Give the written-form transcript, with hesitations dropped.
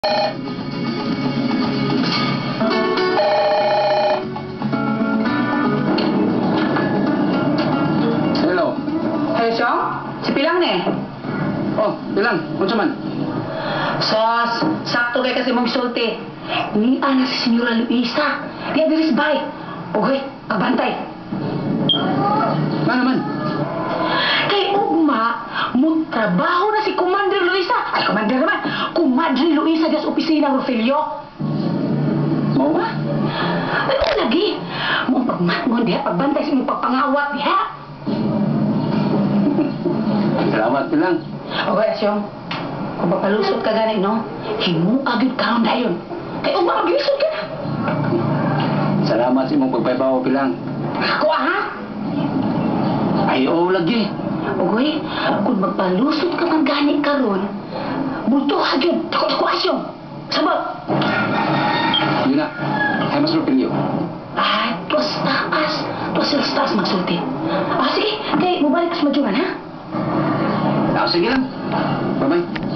Hello. Hey, Siyong? Si Pilang ni. Oh, Pilang, unsa man? Sos, sakto kay kasi mong sulti. Ni ana si Senyora Luisa. Di diri sa bay. Ugoy, pagbantay. Nga naman? Kay ugma, mo trabaho na si Commander Luisa. Ay, Commander naman. Kumadre Luisa diya sa opisina, Rofelio. Mao ba? Ay, oo lagi. Mong pagmatngon diha, pagbantay sa imong pagpangawat diha. Salamat, Pilang. Okay, Asyong. Kung papalusot ka gani, no? Himuha gyud karon dayon. Kay ugma maglisod ka na. Salamat sa imong pagpaybawo, Pilang. Ako ah, ha? Ay, oo lagi. Ugoy, kung magpalusot ka man gani karon, bulto gyud. Dako-dako Asyong. Sabot. Yun na. Ay, mas Rupilio. Ay, tuwas taas. Tuwas sila sa taas magsulti. Ah, sige. Kay, mubalik ka sa madyungan, ha? Ah, sige lang. Bye-bye.